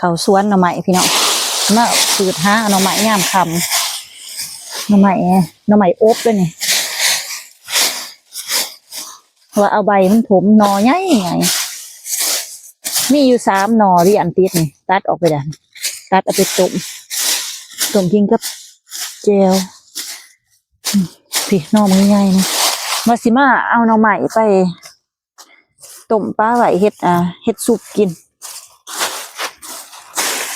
ເຂົ້າສວນໜໍ່ໄມ້ພີ່ນ້ອງ ມາສືດຫາໜໍ່ໄມ້ຍາມຄ່ຳ ໜໍ່ໄມ້ ໜໍ່ໄມ້ອົບເດ້ນີ້ ວ່າເອົາໃບມັນຖົມ ໜໍ່ໃຫຍ່ໆ ມີຢູ່ສາມໜໍ່ ທີ່ອັນຕິດນີ້ ຕັດອອກໄປແລ້ວ ຕັດເອົາໄປຕົ້ມ ຕົ້ມກິນກັບແຈ່ວ ອືມ ພີ້ ໜໍ່ມັນໃຫຍ່ນີ້ ວ່າຊິມາເອົາໜໍ່ໄມ້ໄປ ຕົ້ມປາໄວ້ເຮັດ ອ່າ ເຮັດຊຸບກິນ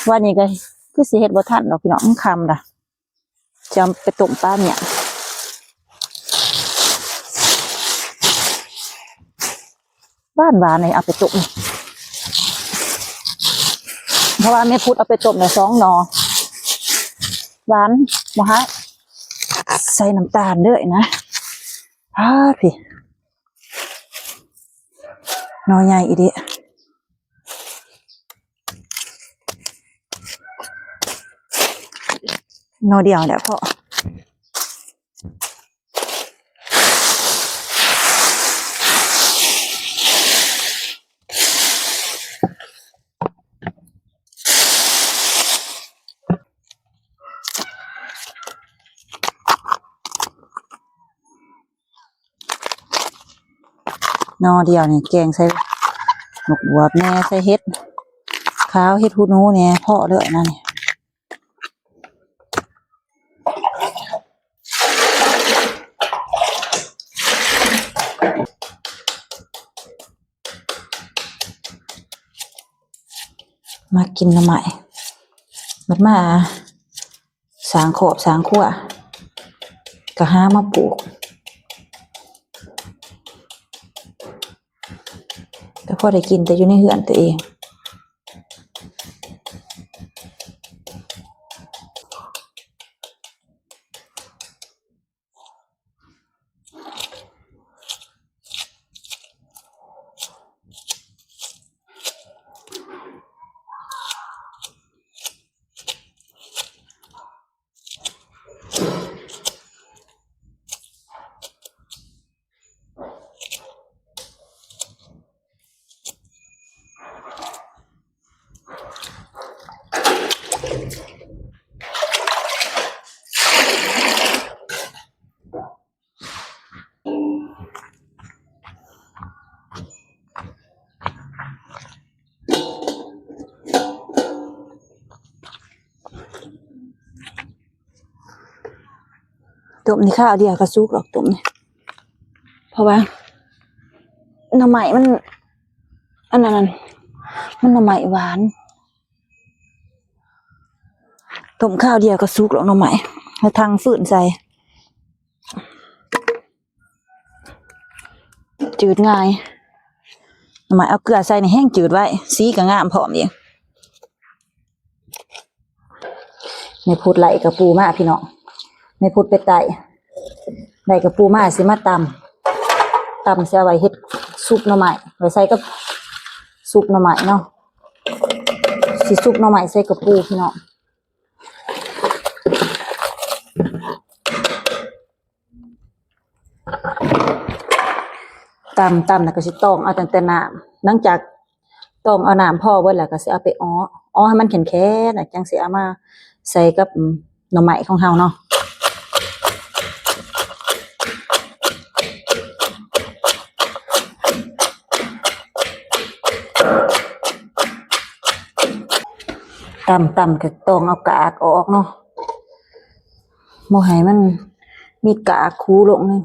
ວັນນີ້ກໍຄືຊິເຮັດບໍ່ທັນດອກພີ່ນ້ອງ ມັນຄ່ຳລະ ຈະເອົາໄປຕົ້ມປາເມຍ ຫວານໆ ນີ້ ເອົາໄປຕົ້ມ ເພາະວ່າແມ່ພຸດເອົາໄປຕົ້ມແລ້ວສອງໜໍ່ ຫວານ ບໍ່ຮ້າຍ ໃສ່ນ້ຳຕານເດີ້ນະ ອ້າ ພີ້ ໜໍ່ໃຫຍ່ອີ່ຫຼີ ໜໍ່ດຽວແຫຼະພໍ້ ໜໍ່ດຽວນີ້ແກງໃສ່ໝາກບວບແດ່ ໃສ່ເຫັດຂາວ ເຫັດຫູໜູແດ່ ພໍເລີຍອັນນັ້ນ ມັກກິນໜໍ່ໄມ້ ບັດມາສ້າງຄອບສ້າງຄົວ ກໍຫາມາປູກ ກໍພໍໄດ້ກິນແຕ່ຢູ່ໃນເຮືອນຕົວເອງ. ຕົ້ມນີ້ຄາວດຽວກໍສຸກດອກ ຕົ້ມນີ້ ເພາະວ່າໜໍ່ໄມ້ມັນ ອັນນັ້ນ ມັນໜໍ່ໄມ້ຫວານ ຕົ້ມຄາວດຽວກໍສຸກດອກໜໍ່ໄມ້ ແລ້ວທັງຟືນໃສ່ ຈືດງ່າຍ ໜໍ່ໄມ້ເອົາເກືອໃສ່ນີ້ແຮງຈືດໄວ ສີກໍງາມພ້ອມອີກ. ແມ່ພຸດໄລ່ກະປູມາພີ່ນ້ອງ ແມ່ພຸດໄປໄຕ່ ໄດ້ກະປູມາ ຊິມາຕຳ ຕຳຊິເອົາໄວ້ເຮັດຊຸບໜໍ່ໄມ້ ໄວ້ໃສ່ກັບຊຸບໜໍ່ໄມ້ເນາະ ຊິຊຸບໜໍ່ໄມ້ໃສ່ກະປູພີ່ນ້ອງ. ຕຳ ຕຳແລ້ວກໍຊິຕອງເອົາຕັ້ງແຕ່ນ້ຳ ຫຼັງຈາກຕອງເອົານ້ຳພໍເບິດແລ້ວ ກໍຊິເອົາໄປເອາະ ເອາະໃຫ້ມັນແຂນໆ ແລ້ວຈັ່ງຊິເອົາມາໃສ່ກັບ ອືມ ໜໍ່ໄມ້ຂອງເຮົາເນາະ. ຕຳ ຕຳ ກໍຕອງເອົາກາກອອກເນາະ ບໍ່ໃຫ້ມັນມີກາກຄູລົງເລີຍ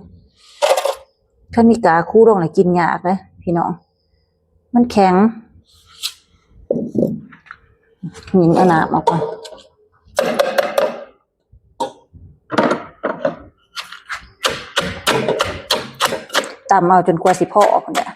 ຄັນມີກາກຄູລົງແລ້ວກິນຍາກເດ້ພີ່ນ້ອງ ມັນແຂງ. ນີ້ເອົານ້ຳອອກກ່ອນ ຕຳເອົາຈົນກວ່າຊິພໍພຸ້ນແຫຼະ.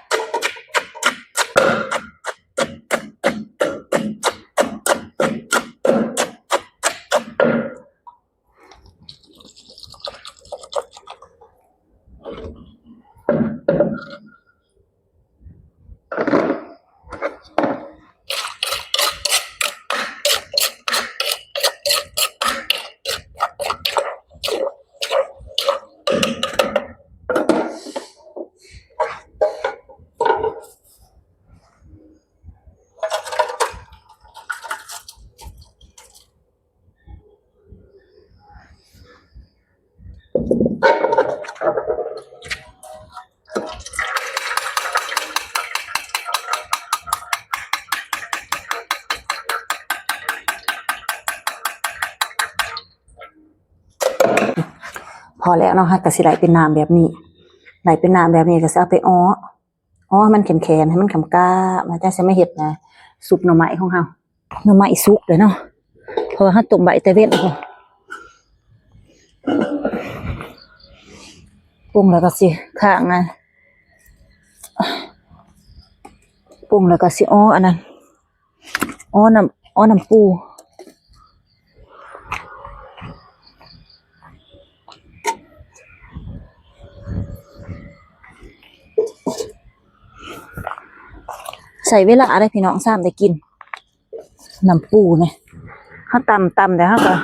ໂ ພໍແລ້ວເນາະ ເຮົາກໍຊິໄດ້ເປັນນ້ຳແບບນີ້ ໄດ້ເປັນນ້ຳແບບນີ້ກໍຊິເອົາໄປເອາະ ເອາະໃຫ້ມັນແຂງໆ ໃຫ້ມັນກາບໆ ແລ້ວຈັ່ງຊິມາເຮັດນະ ຊຸບໜໍ່ໄມ້ຂອງເຮົາ. ໜໍ່ໄມ້ສຸກເດ້ເນາະ ເພາະວ່າເຮົາຕົ້ມໄວ້ແຕ່ເວັນພຸ້ນ. ປຸງແລ້ວກໍຊິຄ້າງນະ ປຸງແລ້ວກໍຊິເອາະອັນນັ້ນ ເອາະນ້ຳ ເອາະນ້ຳປູ ໃຊ້ເວລາເດ້ພີ່ນ້ອງ ຊາມໄດ້ກິນ ນ້ຳປູນີ້ ເຮົາຕຳ ຕຳແລ້ວເຮົາກໍ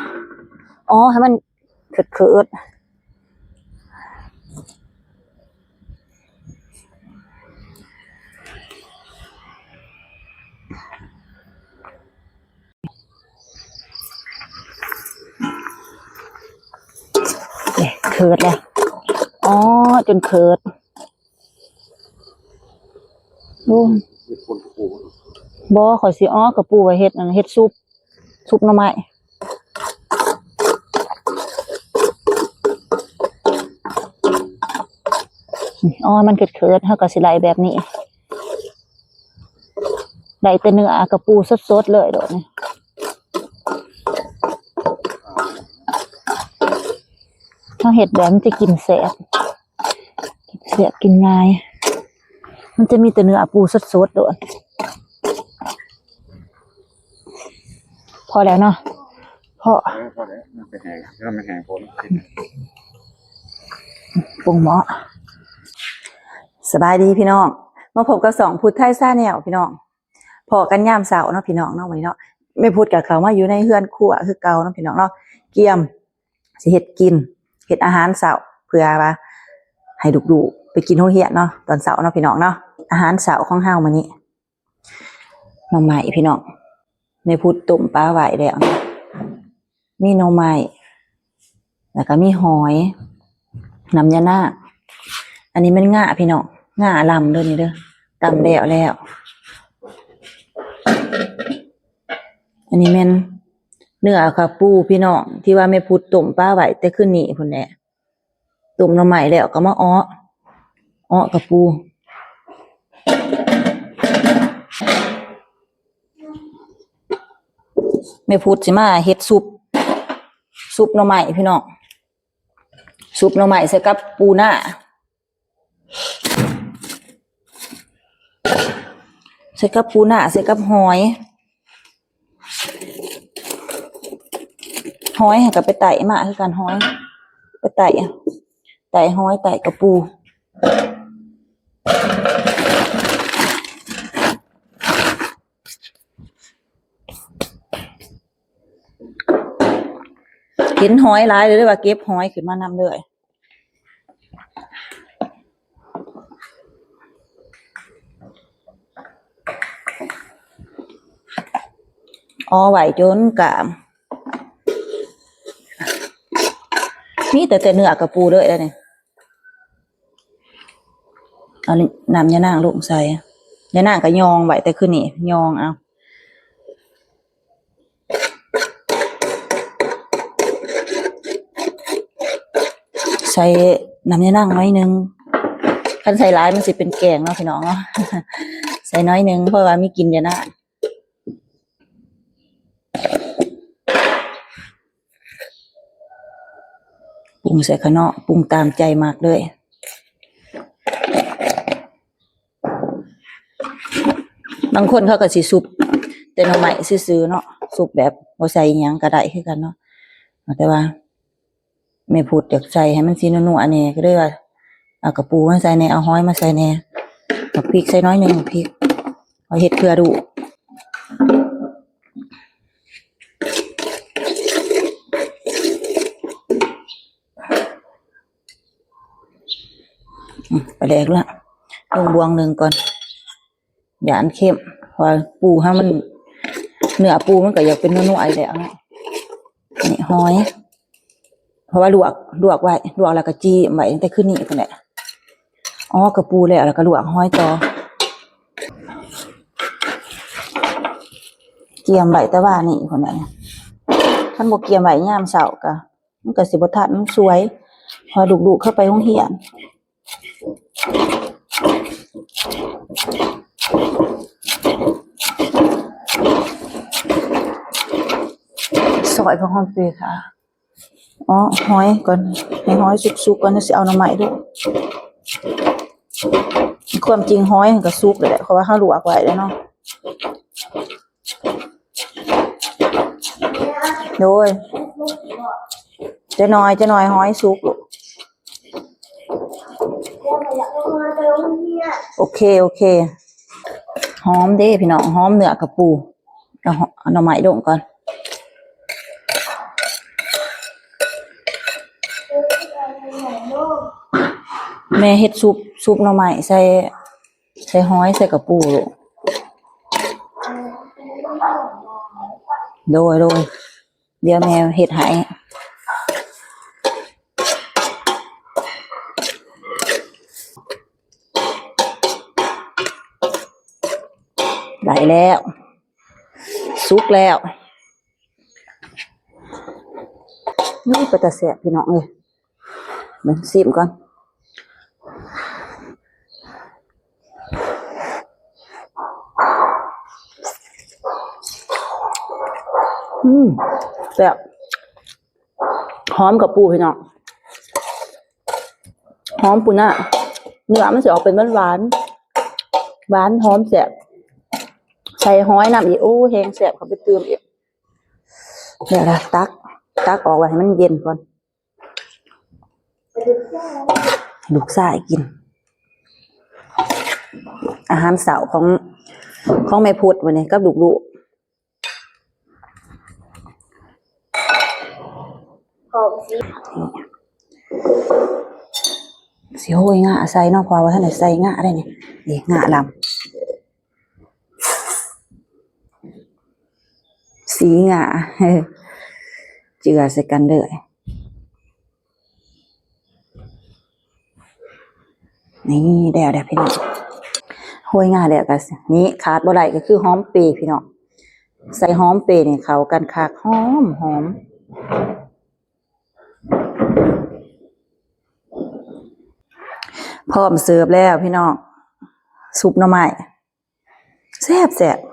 ເອາະໃຫ້ມັນເຂີດໆ ເຂີດແລ້ວ ເອາະຈົນເຂີດ. ໂອ້ ບໍ່ ຂ້ອຍຊິເອາະກະປູໄວ້ເຮັດອັນ ເຮັດຊຸບ ຊຸບໜໍ່ໄມ້. ເອົາໃຫ້ມັນເຂີດໆ ເຮົາກໍຊິໄດ້ແບບນີ້ ໄດ້ແຕ່ເນື້ອກະປູສົດໆເລີຍໂດດນີ້ ເຮົາເຮັດແບບມັນຈະກິນແຊບ ແຊບກິນງ່າຍ ມັນຈະມີແຕ່ເນື້ອປູສົດໆໂດດ. ພໍແລ້ວເນາະ ພໍ ເອີ ພໍແລ້ວ ມັນໄປແຫ້ງ ມັນໄປແຫ້ງໂພດ ປຸງໝໍ້. ສະບາຍດີພີ່ນ້ອງ ມາພົບກັບຊ່ອງພຸດໄທ Channel ພີ່ນ້ອງ. ພໍ້ກັນຍາມເຊົ້າເນາະພີ່ນ້ອງເນາະ ມື້ນີ້ເນາະ ແມ່ພຸດກໍເຂົ້າມາຢູ່ໃນເຮືອນຄົວຄືເກົ່າເນາະພີ່ນ້ອງເນາະ ກຽມ ຊິເຮັດກິນ ເຮັດອາຫານເຊົ້າ ເພື່ອວ່າໃຫ້ລູກໆໄປກິນໂຮງຮຽນເນາະ ຕອນເຊົ້າເນາະພີ່ນ້ອງເນາະ. ອາຫານເຊົ້າຂອງເຮົາມື້ນີ້ ໜໍ່ໄມ້ພີ່ນ້ອງ ແມ່ພຸດຕົ້ມປາໄວ້ແລ້ວ ມີໜໍ່ໄມ້ ແລ້ວກໍມີຫອຍ ນ້ຳຍານາງ ອັນນີ້ແມ່ນງາພີ່ນ້ອງ ງາລຳເດີນີ້ເດີ ຕຳແລ້ວແລ້ວ. ອັນນີ້ແມ່ນເນື້ອກະປູພີ່ນ້ອງ ທີ່ວ່າແມ່ພຸດຕົ້ມປາໄວ້ແຕ່ຄືນນີ້ພຸ້ນແຫຼະ ຕົ້ມໜໍ່ໄມ້ແລ້ວກໍມາເອາະ ເອາະກະປູ. ແມ່ພຸດຊິມາເຮັດຊຸບ ຊຸບໜໍ່ໄມ້ພີ່ນ້ອງ ຊຸບໜໍ່ໄມ້ໃສ່ກັບປູນາ ໃສ່ກັບປູນາ ໃສ່ກັບຫອຍ ຫອຍຫັ້ນກໍໄປໄຕ້ມາຄືກັນ ຫອຍ ໄປໄຕ້ ໄຕ້ຫອຍ ໄຕ້ກະປູ. ເຫັນຫອຍຫຼາຍເລີຍ ເລີຍວ່າເກັບຫອຍຂຶ້ນມານຳເລີຍ ເອົາໄວ້ຈົນກາມ ມີແຕ່ ແຕ່ເນື້ອກະປູເລີຍແລ້ວນີ້. ເອົານ້ຳຍານາງລົງໃສ່ ຍານາງກໍຍອງໄວ້ແຕ່ຄືນນີ້ ຍອງເອົາ ໃສ່ນ້ຳຍານາງໜ້ອຍໜຶ່ງ ຄັນໃສ່ຫຼາຍມັນຊິເປັນແກງເນາະພີ່ນ້ອງເນາະ ໃສ່ໜ້ອຍໜຶ່ງ ເພາະວ່າມີກິ່ນຍານາງ. ປຸງໃສ່ຂະເນາະ ປຸງຕາມໃຈມັກເລີຍ ບາງຄົນເຂົາກໍຊິຊຸບແຕ່ໜໍ່ໄມ້ຊື່ໆເນາະ ຊຸບແບບບໍ່ໃສ່ຫຍັງກໍໄດ້ຄືກັນເນາະ ແຕ່ວ່າ ແມ່ພຸດຢາກໃສ່ໃຫ້ມັນສີນົວໆແດ່ ກໍເລີຍວ່າເອົາກະປູມາໃສ່ແດ່ ເອົາຫອຍມາໃສ່ແດ່ ໝາກພິກໃສ່ໜ້ອຍໜຶ່ງ ໝາກພິກ ເອົາເຮັດເພື່ອລູກ ອືມ ປາແດກລະ ລົງບ່ວງໜຶ່ງກ່ອນ. ຢ້ານເຄັມ ເພາະວ່າປູເຮົາມັນ ເນື້ອປູມັນກໍຢາກເປັນນົວໆຢູ່ແລ້ວເນາະ ນີ້ຫອຍ ເພາະວ່າລວກ ລວກໄວ້ ລວກແລ້ວກໍຈີ້ມໄວ້ຕັ້ງແຕ່ຄືນນີ້ພຸ້ນແຫຼະ ເອາະກະປູແລ້ວ ແລ້ວກໍລວກຫອຍຕໍ່ ກຽມໄວ້ແຕ່ວານນີ້ພຸ້ນແຫຼະ ຄັນບໍ່ກຽມໄວ້ຍາມເຊົ້າກໍ ມັນກໍຊິບໍ່ທັນ ມັນສວຍ ເພາະວ່າລູກໆເຂົາໄປໂຮງຮຽນ. ຊອຍຜັກຫອມເປຍຄ່າ. ອໍ ຫອຍກ່ອນ ໃຫ້ຫອຍສຸກໆກ່ອນ ຈັ່ງຊິເອົາໜໍ່ໄມ້ເດີ. ຄວາມຈິງຫອຍມັນກໍສຸກແລ້ວແຫຼະ ເພາະວ່າເຮົາລວກໄວ້ແລ້ວເນາະ. ໂດຍ ຈັກໜ່ອຍ ຈັກໜ່ອຍຫອຍສຸກລູກ. ໂອເຄ ໂອເຄ. ຫອມເດ້ພີ່ນ້ອງ ຫອມເນື້ອກະປູ. ເອົາ ເອົາໜໍ່ໄມ້ລົງກ່ອນ. ແມ່ເຮັດຊຸບ ຊຸບໜໍ່ໄມ້ໃສ່ ໃສ່ຫອຍ ໃສ່ກະປູລູກ. ໂດຍ ໂດຍ. ດຽວແມ່ເຮັດໃຫ້. ໄດ້ແລ້ວ ສຸກແລ້ວ. ນີ້ເປັນຕາແຊບພີ່ນ້ອງເອີຍ. ເບິ່ງ ຊີມກ່ອນ. ອືມ ແຊບ. ຫອມກະປູພີ່ນ້ອງ ຫອມປູນາ. ເນື້ອມັນຊິອອກເປັນຫວານໆ ຫວານຫອມແຊບ. ໃສ່ຫອຍນຳອີກ ໂອ້ ແຮງແຊບເຂົ້າໄປຕື່ມອີກ. ດຽວລະ ຕັກ ຕັກອອກໄວ້ໃຫ້ມັນເຢັນກ່ອນ. ລູກຊາຍກິນ ອາຫານເຊົ້າຂອງ ຂອງແມ່ພຸດມື້ນີ້ກັບລູກໆ. ຊິໂຮຍງາໃສ່ເນາະ ເພາະວ່າບໍ່ທັນໄດ້ໃສ່ງາໄດ໋ນີ້. ນີ້ງາລຳ ສີງາ ເຈືອໃສ່ກັນເລີຍ. ນີ້ ແລ້ວ ແລ້ວພີ່ນ້ອງ ໂຮຍງາແລ້ວກໍ ນີ້ຂາດບໍ່ໄດ້ກໍຄືຫອມເປພີ່ນ້ອງ. ໃສ່ຫອມເປນີ້ເຂົ້າກັນຄັກ ຫອມ ຫອມ. ພ້ອມເສີບແລ້ວພີ່ນ້ອງ ຊຸບໜໍ່ໄມ້. ແຊບໆ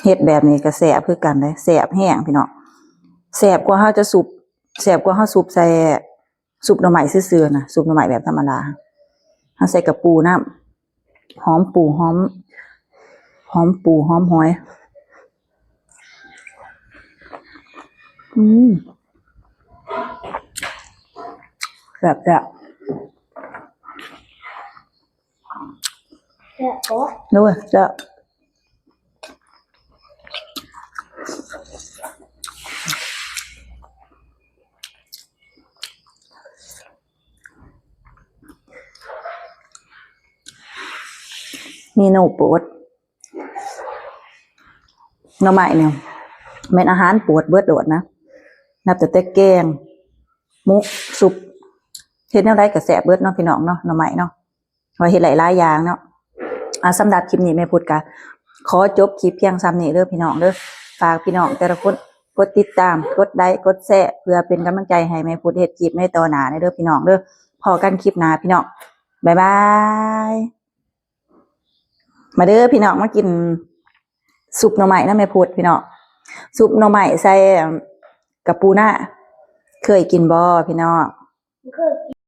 ເຮັດແບບນີ້ກໍແຊບຄືກັນເດ້ ແຊບແຮງພີ່ນ້ອງ. ແຊບກວ່າເຮົາຈະຊຸບ ແຊບກວ່າເຮົາຊຸບໃສ່ ຊຸບໜໍ່ໄມ້ຊື່ໆນະ ຊຸບໜໍ່ໄມ້ແບບທຳມະດາ. ເຮົາໃສ່ກະປູນຳ ຫອມປູ ຫອມ ຫອມປູ ຫອມຫອຍ. ອືມ ແຊບໆ ແຊບບໍ່? ໂອ້ຍ ແຊບ. ເມນູໂປດ ໜໍ່ໄມ້ນີ້ແມ່ນອາຫານໂປດເບິດໂລດນະ ນັບຕັ້ງແຕ່ແກງ ໝົກ ຊຸບ ເຮັດແນວໃດກໍແຊບເບິດເນາະ ພີ່ນ້ອງເນາະ ໜໍ່ໄມ້ເນາະ. ວ່າເຮັດໄດ້ຫຼາຍຢ່າງເນາະ. ອ່າ ສຳລັບຄລິບນີ້ແມ່ພຸດກະຂໍຈົບຄລິບພຽງສ່ຳນີ້ເດີພີ່ນ້ອງເດີ. ຝາກພີ່ນ້ອງແຕ່ລະຄົນກົດຕິດຕາມ ກົດໄລ ກົດແຊ ເພື່ອເປັນກຳລັງໃຈໃຫ້ແມ່ພຸດເຮັດຄລິບໃນຕໍ່ໜ້າແດ່ເດີພີ່ນ້ອງເດີ. ພໍ້ກັນຄລິບໜ້າພີ່ນ້ອງ ບາຍບາຍ. ມາເດີພີ່ນ້ອງ ມາກິນຊຸບໜໍ່ໄມ້ນຳແມ່ພຸດພີ່ນ້ອງ. ຊຸບໜໍ່ໄມ້ໃສ່ກະປູນາ ເຄີຍກິນບໍ່ພີ່ນ້ອງ?